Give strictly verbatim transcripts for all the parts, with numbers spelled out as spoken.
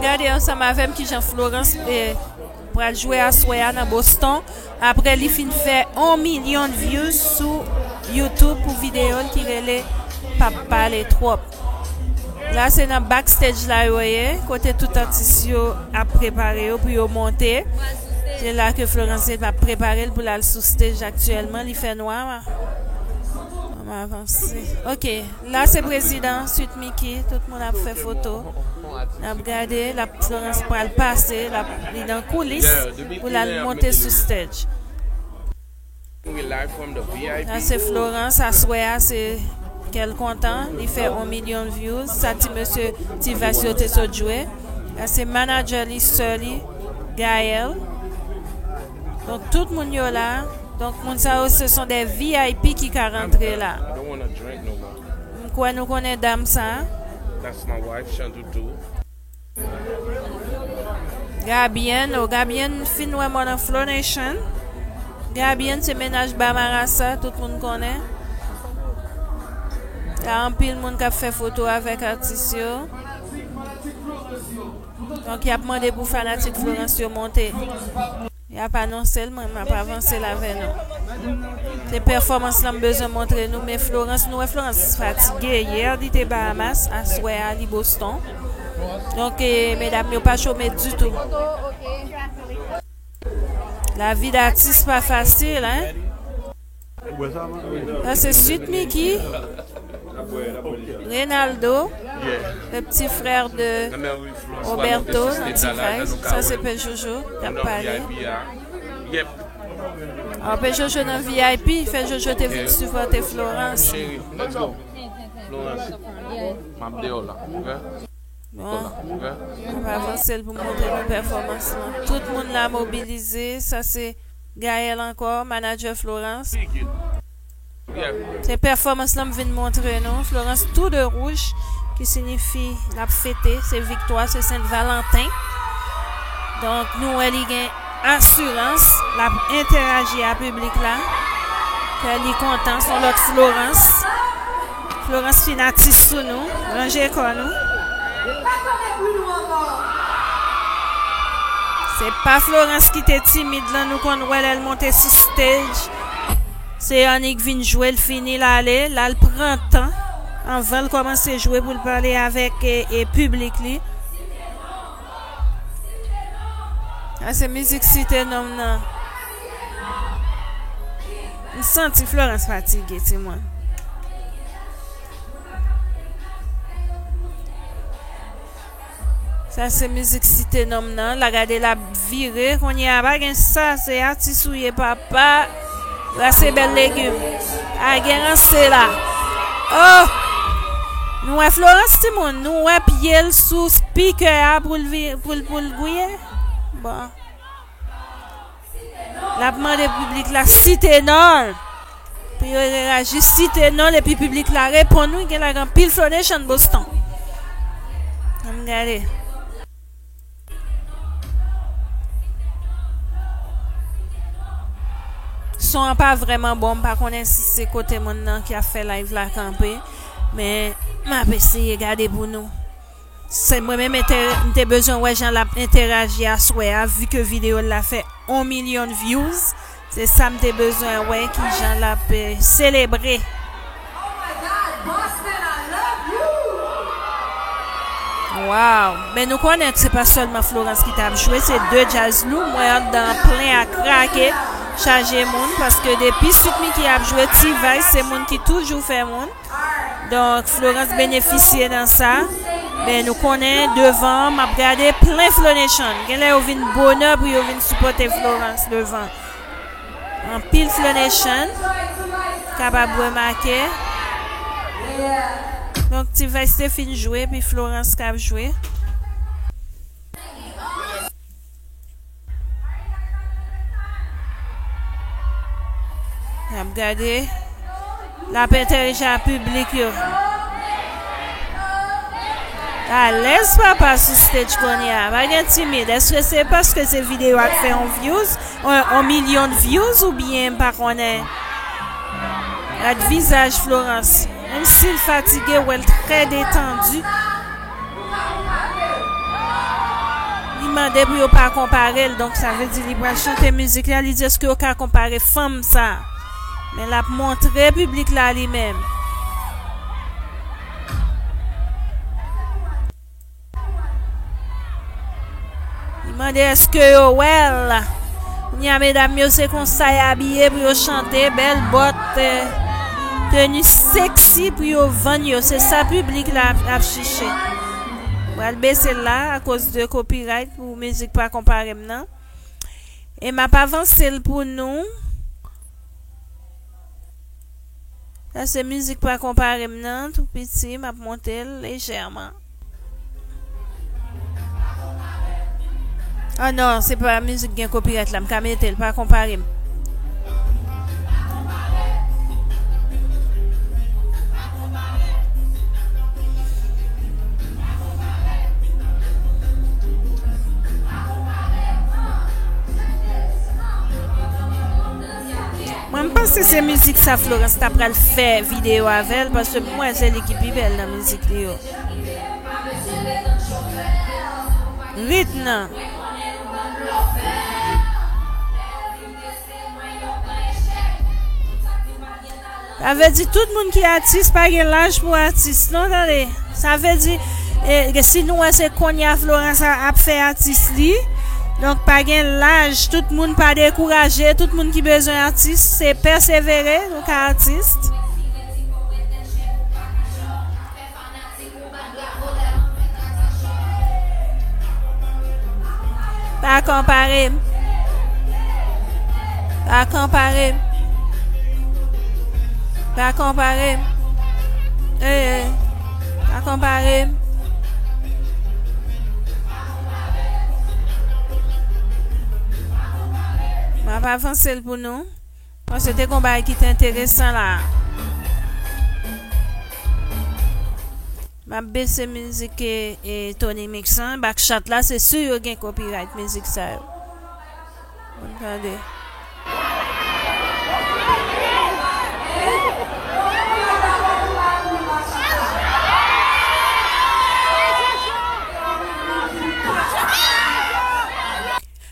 Gade ansanm avè m kijan Florence, eh, pral jwe aswè a nan Boston, apre li fin fè yon milyon views sou YouTube pou videyo l ki rele P ap pale twòp. La se nan backstage la yo ye, kote tout atis yo ap prepare yo pou yo monte. Se la ke Florence ap prepare l pou l al sou stage aktyèlman. Li fè nwa. Ann avanse. Ok, la se prezidan, Sweet Micky, tout moun ap fè foto. N ap gade, l ap, Florence pral pase, l ap, li nan koulis pou l al monte sou stage. Sa se Florence, aswè a se kè l kontan, li fè yon milyon views, sa ti mesye T-Vice yo te sot jwe. Sa se manager li, sè li, Gaël. Donk tout moun yo la. Donk moun sa yo se sont des V I P ki ka rantre la. M kwè nou konnen dam sa. Gabienne, o Gabienne fin wè mò nan Flow Nation. Gabienne se mennaj Bamarasa, tout moun konnen. Gen anpil moun k ap fè foto avèk atis yo. Donk, y ap mande pou fanatik Florence yo monte. Y ap anonse l, mwen, m ap avanse l avè nou. Se pèfòmans lan m bezwen montre nou, men Florence, nou wè Florence fatige. Yè, li te Bahamas, aswè a, li Boston. Donk, eh, medam yo pa chome ditou. Lavi datis pa fasil, en. Sa se Sweet Micky, Reynaldo, le petit frère de Roberto nan T-Vice. Sa se Pè Jojo k ap pale. Aw, Pè Jojo nan V I P, fè Jojo te vin sipòte Florence. Bon, m ap avanse l pou m montre nou pèfòmans lan. Tout moun la mobilize. Sa se Gaël ankò, manager Florence. Se pèfòmans lan m vin montre nou. Florence tou de wouj, ki siyifi l ap fete. Se viktwa, se Sent Valanten. Donk, nou wè li gen asirans, l ap entèraji a piblik la. Kè li kontan, se yon lòt Florence. Florence fin atis sou nou, ranje kò nou. Se pa Florence ki te timid lan, nou konn wè lè l monte sou stage. Se annik vin jwe, l fini, l ale, l al pran tan anvan l kòmanse jwe pou l pale avèk, e, e, piblik li. Sa se mizik Site Nonm nan. M santi Florence fatige, timoun. Sa se mizik Site Nonm nan. La gade l ap vire. Kounye a pa gen sa. Se atis ou ye, papa. Brase bèl legim. Pa gen ranse la. Oh! Nou wè Florence, timoun. Nou wè pye l sou spikè a pou l vi-, pou l, pou l gouye. Bon. L ap mande piblik la site non l. Pou yo reyaji, site non l, epi piblik la reponn, wi, gen lè gen anpil Flow Nation Boston. Ann gade. Son an pa vrèman bon, m pa konnen si se kote moun nan ki ap fè live la kanpe, men m ap eseye gade pou nou. Se mwen menm entè-, m te bezwen wè jan l ap entèraji aswè a, vi ke videyo l la fè yon milyon views. Se sa m te bezwen wè, kijan l ap, eh, selebre. Wow! Men nou konnen se pa sèlman Florence ki t ap jwe, se de djaz lou. M wè anndan an plen a krake, chaje moun, paske depi Sweet Micky ap jwe, T-Vice se moun ki toujou fè moun. Donk, Florence benefisye nan sa. Men nou konnen devan, m ap gade plen Flow Nation. Gen lè yo vin bonè pou yo vin sipòte Florence devan. Anpil Flow Nation kapab remake. Donk, T-Vice te fin jwe, epi Florence k ap jwe. N ap gade. L ap entèreji a piblik yo. Alèz papa sou stage kounye a. Pa gen timid. Èske se paske se videyo a k fè yon views, yon, yon milyon views oubyen m pa konnen? Gad vizaj Florence. Menm si l fatige, ou wè l trè detandi. Mande pou yo pa konpare l, donk sa vle di li pral chante mizik la, li di èske yo ka konpare fanm sa? Men l ap montre piblik la li menm. Li mande èske yo wè l. Kounye a medam yo se konsa y abiye pou yo chante, bèl bòt, eh, teni seksi pou yo vann yo. Se sa piblik la ap, ap chiche. Pral bese l la akoz de copyright pou mizik pa konpare m nan. E m ap avanse l pou nou. Sa se mizik pa konpare m nan, tou piti, m ap monte l lejèman. Ah non, se pa mizik gen copyright la, m ka mete l, pa konpare m. Mwen, m panse se mizik sa Florence ta pral fè videyo avè l, paske pou mwen, se li ki pi bèl nan mizik li yo. Ritm nan. Sa vle di tout moun ki atis pa gen laj pou atis, non, tande. Sa vle di, e, si nou wè se kounye a Florence a, ap fè atis li, donk pa gen laj, tout moun pa dekouraje, tout moun ki bezwen atis, se pèsevere, nou ka atis. Pa konpare m. Pa konpare m. Pa konpare m. Eh, eh. Pa konpare m. M ap avanse l pou nou. Paske te gon bagay ki te enteresan la. M ap bese mizik e, e Tony Mix lan. Backshot la, se si yo gen copyright mizik sa yo. Ann tande.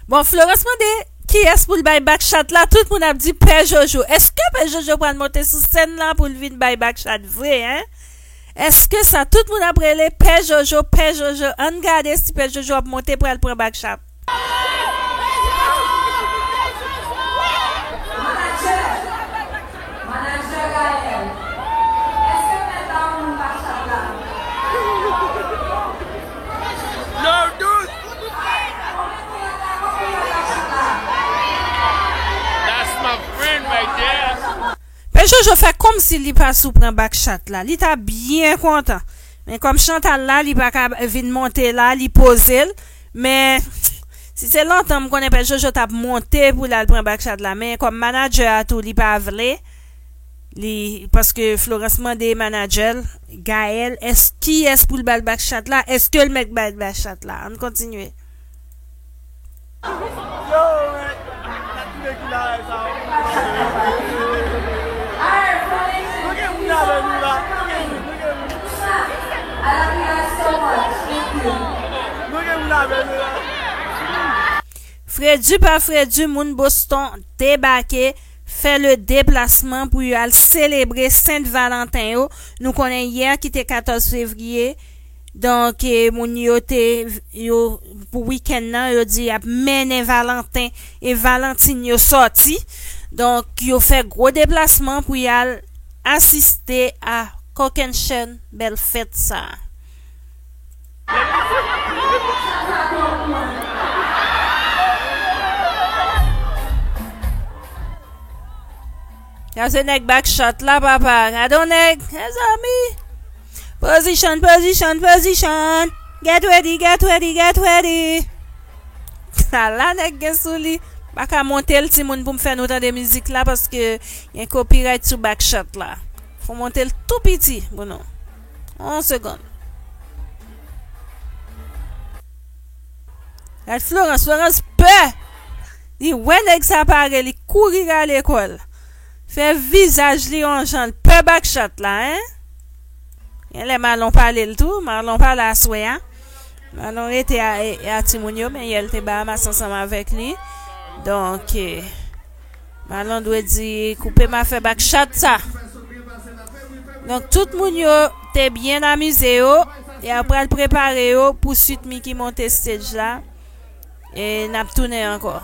Bon, Florence mande kiyès pou l bay backshot la. Tout moun ap di Pè Jojo. Èske Pè Jojo pral monte sou sèn la pou l vin bay backshot vre, en? Èske sa tout moun ap rele Pè Jojo, Pè Jojo? Ann gade si Pè Jojo ap monte pral pran backshot. Manadjè, manadjè Gaël, èske mèt la ou moun backshot la? No, dude! That's my friend right there. Pè Jojo fè kòmsi li pa sou pran backshot la. Li ta byen kontan. Men kòm Chantal la, li pa ka vin monte la, li poze l. Men, si se lontan, m konnen Pè Jojo t ap monte pou l al pran backshot la. Men kòm manadjè a tou, li pa vle. Li, paske Florence mande manadjè l, Gaël, èske, kiyès pou l ba l backshot la? Èske l mèt ba l backshot la? Ann kontinye. Yo, men, gad ki nèg ki la sa. Nou gen moun avè nou la. Nou gen moun, nou gen moun. Nou gen moun avè nou la. Fredi pa fredi, moun Boston debake, fè le deplasman pou yo al selebre Sent Valanten yo. Nou konnen yè ki te katòz fevriye, donk, e, moun yo te, yo, pou wikenn nan, yo di y ap mennen Valanten e Valantin yo sòti. Donk, yo fè gwo deplasman pou y al asiste a Kokennchenn bèl fèt sa a. Sa se nèg backshot la, papa. Gade yon nèg, mezanmi. Position, position, position. Get ready, get ready, get ready. Ala nèg gen sou li. Pa ka monte l, timoun, pou m fè nou tande mizik la, paske gen copyright sou backshot la. Fò monte l tou piti pou nou. On segonn. Gad Florence, Florence pè. Li wè nèg sa pare, li kouri rale kò l. Fè vizaj li yon jan, l pè backshot la, en. Genlè Marlon pale l tou, Marlon pale aswè a. Malandro rete a, a timoun yo, men yèl te Bahamas ansanm avèk li. Donk, eh, Malandro di, "Koupe m afè bak chat sa." Donk, tout moun yo te byen amize yo, e ap pral prepare yo pou swit Mickey monte stage la. E n ap tounen ankò.